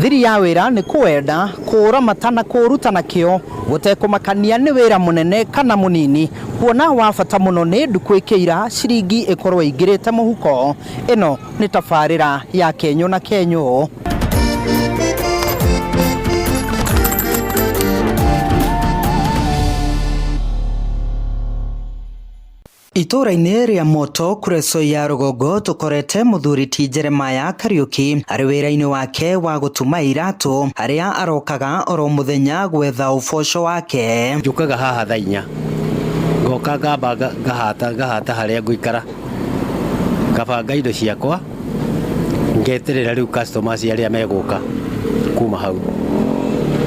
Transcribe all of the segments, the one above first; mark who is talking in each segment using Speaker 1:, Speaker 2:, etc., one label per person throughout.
Speaker 1: Thiri ya wĩra nĩ kũwenda, kũũramata na kũũruta na kĩo gũtekũmakania nĩ wĩra mũnene kana mũnini, kuona wa bata mũno nĩ ndukũ ĩkĩira ciringi ĩkorwo ĩingĩrĩte mũhuko. Ĩno nĩ tabarĩra ya Kenyũ na Kenyũ. Itũũra-inĩ rĩa Moto Kuresoi ya rũgongo tũkorete mũthuri ti Jeremiah Kariũki arĩ wĩra-inĩ wake wa gũtuma iratũ harĩa arokaga oro mũthenya gwetha ũboco wake.
Speaker 2: Njũkaga haha thaa inya ngoka ngamba ngahata ngahata harĩa ngũikara, ngabanga indo ciakwa, ngeterera rĩu customers arĩa megũka kuma hau.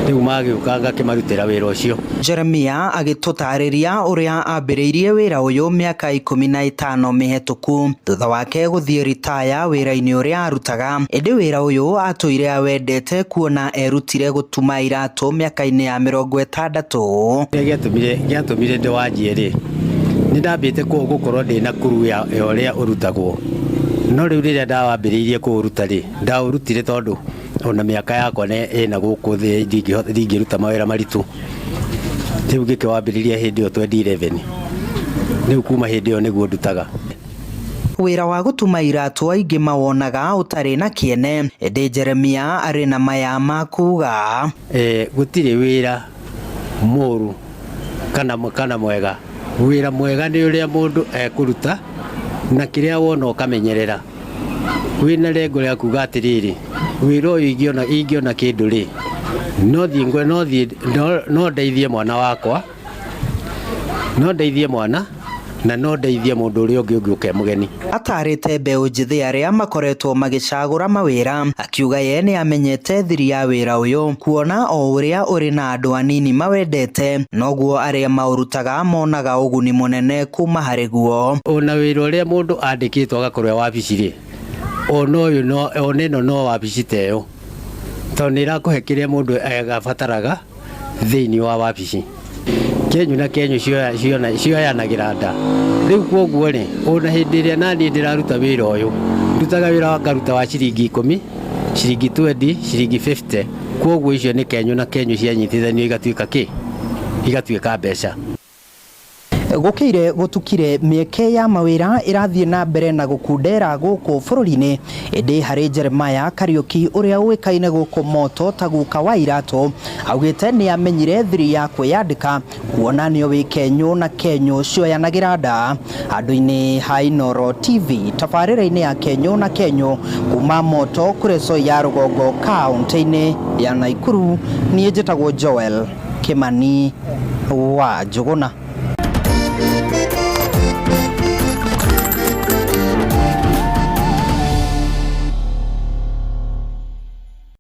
Speaker 2: Rĩu magĩũka ngakĩmarutĩra wĩra ũcio.
Speaker 1: Jeremia agĩtũtarĩria ũrĩa ambĩrĩirie wĩra ũyũ mĩaka 15 mĩhetũku thutha wake gũthiĩ ritaya wĩra-inĩ ũrĩa arutaga, ĩndĩ wĩra ũyũ atũire awendete kuona erutire gũtuma iratũ mĩaka-inĩ ya 60.
Speaker 2: Kĩrĩa gĩatũmire ndĩwanjie rĩ, nĩ ndambĩte gũkorwo ndĩna kuru ya ũrĩa ũrutagwo, no rĩu rĩrĩa ndawambĩrĩirie kũũruta rĩ, ndaũrutire tondũ ona mĩaka yakwa ĩna gũkũ thĩ ndingĩruta mawĩra maritũ. Rĩu ngĩkĩwambĩrĩria hĩndĩ ĩyo 2011, rĩu kuma hĩndĩ ĩyo nĩguo ndutaga.
Speaker 1: Wĩra wa gũtuma iratũ aingĩ mawonaga ũtarĩ na kĩene, ĩndĩ Jeremia arĩ na maya ma kuga.
Speaker 2: Gũtirĩ wĩra mũru kana mwega. Wĩra mwega nĩ ũrĩa mũndũ ekũruta na kĩrĩa wona ũkamenyerera. Wĩna lengo rĩa kuga atĩrĩrĩ, wĩra ũyũ ingĩona kĩndũ rĩ, no thiĩ no thiĩ no ndeithie mwana wakwa, no ndeithie mwana na no ndeithie mũndũ ũrĩa ũngĩ ũngĩũka e mũgeni.
Speaker 1: Atarĩte mbeũ njĩthĩ arĩa makoretwo magĩcagũra mawĩra, akiuga ye nĩ amenyete thiri ya wĩra ũyũ, kuona o ũrĩa ũrĩ na andũ anini mawendete, noguo arĩa maũrutaga monaga ũguni mũnene kuma harĩ guo.
Speaker 2: Ona wĩra ũrĩa mũndũ andĩkĩtwo agakorwo e wabici rĩ, ona ũyũ no, ona ĩno no wabici ta ĩyo, tondũ nĩ ĩrakũhe kĩrĩa mũndũ abataraga thĩinĩ wa wabici. Kenyũ na kenyũ cioyanagĩra nda. Rĩu kwoguo rĩ, ona hĩndĩ ĩrĩa naniĩ ndĩraruta wĩra ũyũ, ndutaga wĩra ngaruta wa ciringi 10, ciringi 20, ciringi 50, kwoguo icio nĩ kenyũ na kenyũ cianyitithanio igatuĩka kĩ? Igatuĩka mbeca.
Speaker 1: Gũkĩire gũtukire mĩeke ya mawĩra ĩrathiĩ na mbere na gũkundera gũkũ bũrũri-inĩ, ĩndĩ harĩ Jeremiah Kariũki ũrĩa ũĩkaine gũkũ Moto ta guka wa iratũ, augĩte nĩ amenyire thiri ya kwĩyandĩka kuona nĩoĩ kenyũ na kenyũ cioyanagĩra nda. Handũ-inĩ ha Inooro TV tabarĩra-inĩ ya Kenyũ na Kenyũ kuma Moto Kuresoi ya rũgongo kaũntĩ-inĩ ya Naikuru, niĩ njĩtagwo Joel Kimani wa Njũgũna.